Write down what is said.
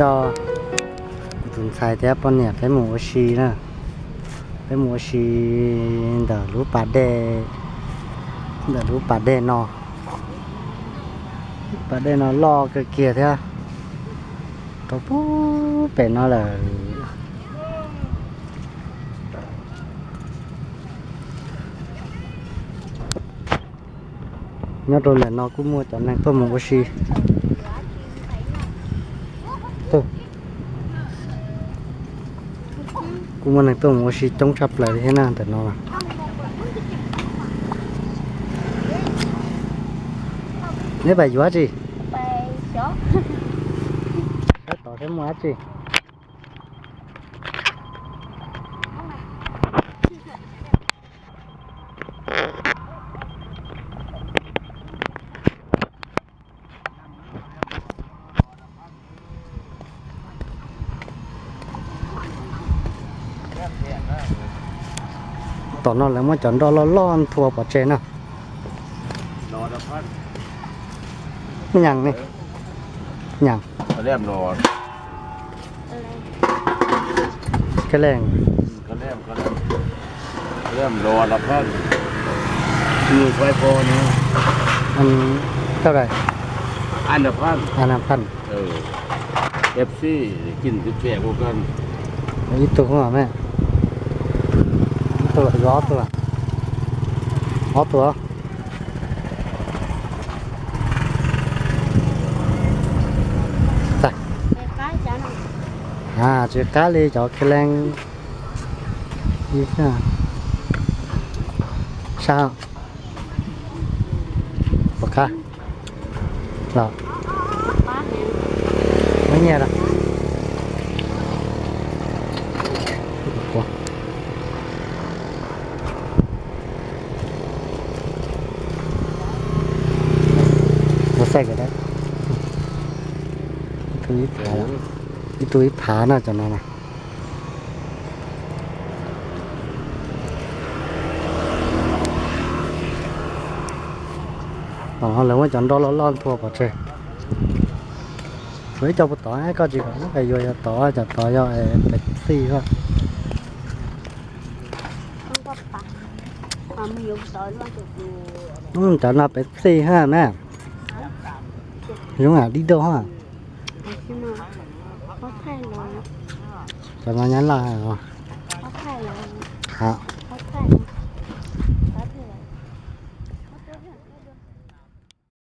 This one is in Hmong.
Coj tus ntxhais thiab poj niam peb mus ua si na. Peb mus ua si ntawm lub pas dej, ntawm lub pas dej no. Pas dej no loj kawg kiag thiab, tau puag pem no lawm. Nyob rau ntawm no kuj muaj cov neeg tuaj mus ua si. Kuj muaj neeg tuaj mus ua si coob tshaj plaws li thiab na ntawm no. Neb pais yuav dab tsi? Saib tod seb muaj dab tsi. Tom no lawv muab cov nroj loj loj nthua pov tseg na. Nyas ne, nyas. Kab leej. Kab leej. Tab sis ib tug me, ib tug los yuav ob tug, ob tug. Tsis qab li cov kab leej. Sab, puas qab los? Muab nyiaj rau. Ib tug ib phav, ib tug ib phav na cov no na. Tom no lawv muab cov nroj loj loj nthua pov tseg. Tshuav ib co puag tod, koj tsis kom muab qe yuav yog tod, cov tod yog Pepsi xwb. Cov no Pepsi hab na. Zoo yam dib dauj hab. Cov no nyab laj os.